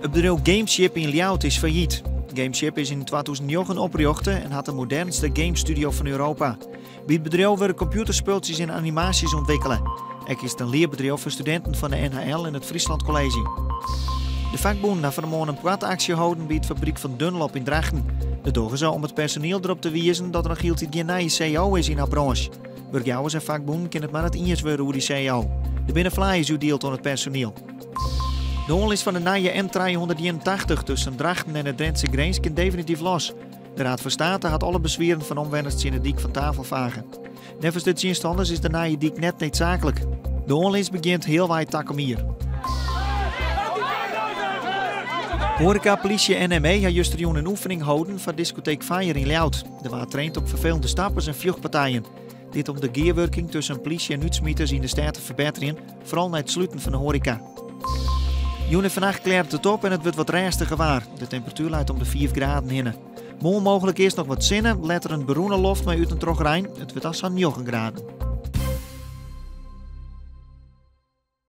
It bedriuw Gameship yn Ljouwert is fallyt. Gameship is yn 2009 oprjochte en hat de modernste gamestudio fan Europa. By it bedriuw wurde kompjûterspultsjes en animaasjes ûntwikkele. Ek is it in learbedriuw foar studinten fan de NHL en it Friesland College. De fakbûnen ha fan 'e moarn in poarteaksje holden by it fabryk fan Dunlop yn Drachten. Dat dogge se om it personiel derop te wizen dat der noch hieltyd gjin nije cao is yn har brânsj. Wurkjouwers en fakbûnen kinne it mar net iens wurde oer dy cao. Der binne flyers útdield oan it personiel. De oanlis fan de nije N381 tusken Drachten en de Drentse grins kin definityf los. De Raad van State hat alle beswieren fan omwenners tsjin de dyk fan tafel fage. Neffens de tsjinstanners is de nije dyk net needsaaklik. De oanlis begjint healwei takom jier. Hoareka, plysje en ME ha justerjûn in oefening holden foar diskoteek Fire yn Ljouwert. Der waard traind op ferfelende stappers en fjochtpartijen. Dit om de gearwurking tusken plysje en útsmiters yn de stêd te ferbetterjen, foaral nei it sluten fan de hoareka. Jûn en fannacht klearret it op en it wurdt wat rêstiger waar. De temperatuer leit om de 5 graden hinne. Moarn mooglik earst noch wat sinne, letter in berûne loft mei út en troch rein. It wurdt dan sa'n 9 graden.